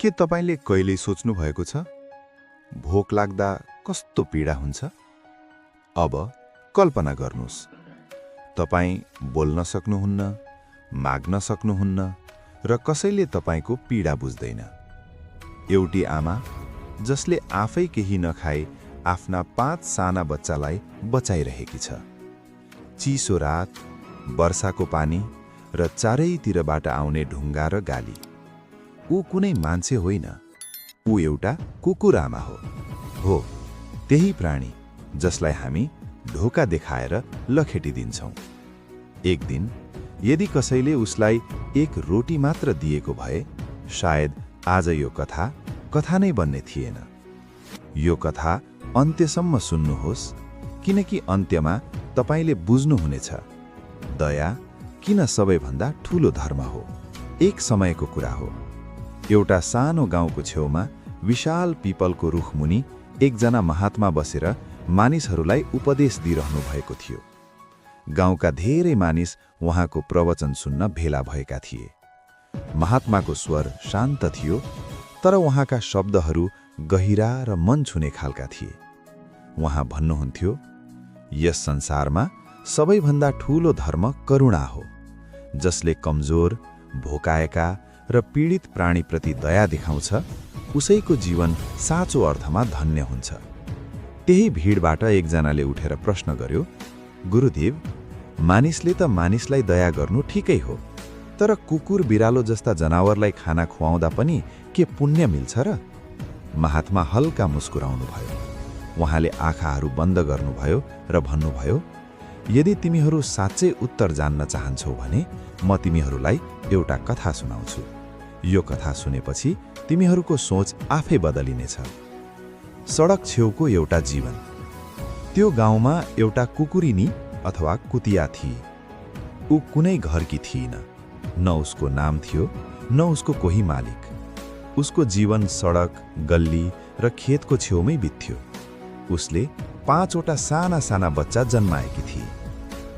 के तपाईले कहिल्यै सोच्नु भएको छ भोक लाग्दा कस्तो पीडा हुन्छ? अब कल्पना गर्नुस्, तपाई बोल्न सक्नुहुन्न, माग्न सक्नुहुन्न र कसैले तपाईको पीडा बुझ्दैन। एउटी आमा जसले आफै केही नखाई आफ्ना 5 साना बच्चालाई बचाइरहेकी छ। चिसो रात, वर्षाको पानी र चारैतिरबाट आउने ढुङ्गा र गाली। ऊ कुनै मान्छे होइन, ऊ एउटा कुकुर आमा हो, त्यही प्राणी जसलाई हामी ढोका देखाएर लखेटिदिन्छौँ। एक दिन यदि कसैले उसलाई एक रोटी मात्र दिएको भए, सायद आज यो कथा नै बन्ने थिएन। यो कथा अन्त्यसम्म सुन्नुहोस्, किनकि अन्त्यमा तपाईले बुझ्नुहुनेछ दया किन सबैभन्दा ठूलो धर्म हो। एक समयको कुरा हो, एउटा सानो गाउँको छेउमा विशाल पिपलको रुखमुनि एकजना महात्मा बसेर मानिसहरूलाई उपदेश दिइरहनु भएको थियो। गाउँका धेरै मानिस उहाँको प्रवचन सुन्न भेला भएका थिए। महात्माको स्वर शान्त थियो, तर उहाँका शब्दहरू गहिरा र मन छुने खालका थिए। उहाँ भन्नुहुन्थ्यो, यस संसारमा सबैभन्दा ठूलो धर्म करुणा हो। जसले कमजोर, भोकाएका र पीडित प्राणीप्रति दया देखाउँछ, उसैको जीवन साँचो अर्थमा धन्य हुन्छ। त्यही भिडबाट एकजनाले उठेर प्रश्न गर्यो, गुरुदेव, मानिसले त मानिसलाई दया गर्नु ठिकै हो, तर कुकुर बिरालो जस्ता जनावरलाई खाना खुवाउँदा पनि के पुण्य मिल्छ र? महात्मा हल्का मुस्कुराउनु भयो। उहाँले आँखाहरू बन्द गर्नुभयो र भन्नुभयो, यदि तिमीहरू साँच्चै उत्तर जान्न चाहन्छौ भने म तिमीहरूलाई एउटा कथा सुनाउँछु। यो कथा सुनेपछि तिमीहरूको सोच आफै बदलिनेछ। सडक छेउको एउटा जीवन। त्यो गाउँमा एउटा कुकुरिनी अथवा कुतिया थिए। ऊ कुनै घरकी थिइन, न उसको नाम थियो, न उसको कोही मालिक। उसको जीवन सडक, गल्ली र खेतको छेउमै बित्थ्यो। उसले 5 वटा साना साना बच्चा जन्माएकी थिए।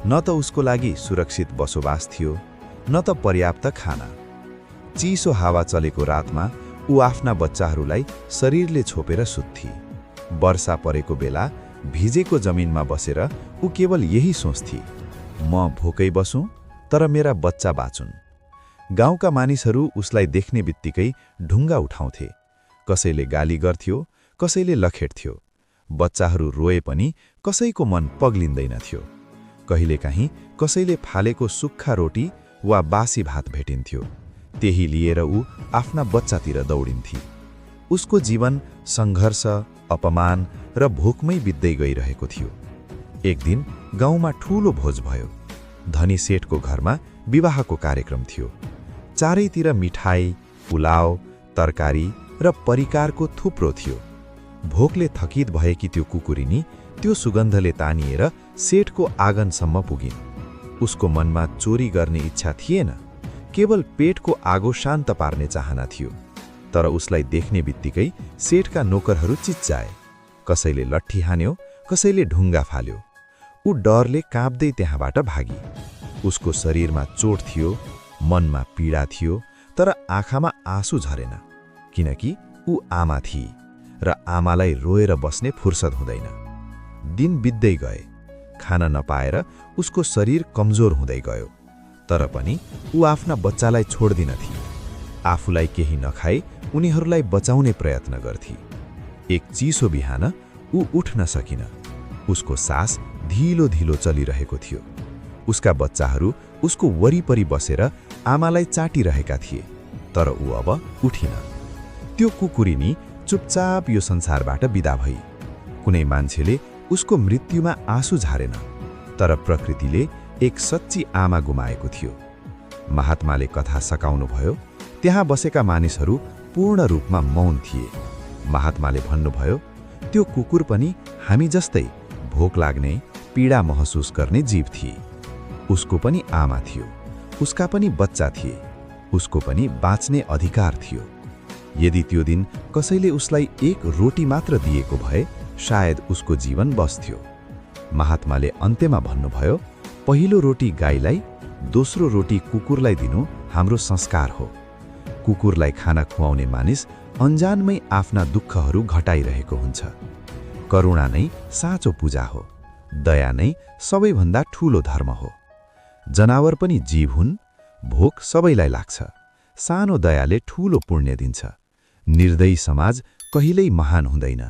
न त उसको लागि सुरक्षित बसोबास थियो, न त पर्याप्त खाना। चिसो हावा चलेको रातमा ऊ आफ्ना बच्चाहरूलाई शरीरले छोपेर सुत्थी। वर्षा परेको बेला भिजेको जमिनमा बसेर ऊ केवल यही सोच्थी, म भोकै बसुँ तर मेरा बच्चा बाँचुन्। गाउँका मानिसहरू उसलाई देख्ने बित्तिकै ढुङ्गा उठाउँथे। कसैले गाली गर्थ्यो, कसैले लखेट्थ्यो। बच्चाहरू रोए पनि कसैको मन पग्लिँदैनथ्यो। कहिलेकाहीँ कसैले फालेको सुक्खा रोटी वा बासी भात भेटिन्थ्यो। त्यही लिएर ऊ आफ्ना बच्चातिर दौडिन्थी। उसको जीवन सङ्घर्ष, अपमान र भोकमै बित्दै गइरहेको थियो। एक दिन गाउँमा ठूलो भोज भयो। धनी सेठको घरमा विवाहको कार्यक्रम थियो। चारैतिर मिठाई, पुलाव, तरकारी र परिकारको थुप्रो थियो। भोकले थकित भएकी त्यो कुकुरिनी त्यो सुगन्धले तानिएर सेठको आँगनसम्म पुगिन्। उसको मनमा चोरी गर्ने इच्छा थिएन, केवल पेटको आगो शान्त पार्ने चाहना थियो। तर उसलाई देख्ने बित्तिकै सेठका नोकरहरू चिच्चाए। कसैले लट्ठी हान्यो, कसैले ढुङ्गा फाल्यो। ऊ डरले काँप्दै त्यहाँबाट भागी। उसको शरीरमा चोट थियो, मनमा पीडा थियो, तर आँखामा आँसु झरेन, किनकि ऊ आमा थिई र आमालाई रोएर बस्ने फुर्सद हुँदैन। दिन बित्दै गए, खान नपाएर उसको शरीर कमजोर हुँदै गयो। तर पनि ऊ आफ्ना बच्चालाई छोड्दिनथी। आफूलाई केही नखाई उनीहरूलाई बचाउने प्रयत्न गर्थी। एक चिसो बिहान ऊ उठ्न सकिन। उसको सास ढिलो ढिलो चलिरहेको थियो। उसका बच्चाहरू उसको वरिपरि बसेर आमालाई चाटिरहेका थिए, तर ऊ अब उठिन। त्यो कुकुरिनी चुपचाप यो संसारबाट बिदा भई। कुनै मान्छेले उसको मृत्युमा आँसु झारेन, तर प्रकृतिले एक सच्ची आमा गुमाएको थियो। महात्माले कथा सकाउनुभयो। त्यहाँ बसेका मानिसहरू पूर्ण रूपमा मौन थिए। महात्माले भन्नुभयो, त्यो कुकुर पनि हामी जस्तै भोक लाग्ने, पीडा महसुस गर्ने जीव थिए। उसको पनि आमा थियो, उसका पनि बच्चा थिए, उसको पनि बाँच्ने अधिकार थियो। यदि त्यो दिन कसैले उसलाई एक रोटी मात्र दिएको भए, सायद उसको जीवन बस्थ्यो। महात्माले अन्त्यमा भन्नुभयो, पहिलो रोटी गाईलाई, दोस्रो रोटी कुकुरलाई दिनु हाम्रो संस्कार हो। कुकुरलाई खाना खुवाउने मानिस अन्जानमै आफ्ना दुःखहरू घटाइरहेको हुन्छ। करुणा नै साँचो पूजा हो। दया नै सबैभन्दा ठूलो धर्म हो। जनावर पनि जीव हुन्। भोक सबैलाई लाग्छ। सानो दयाले ठूलो पुण्य दिन्छ। निर्दयी समाज कहिल्यै महान हुँदैन।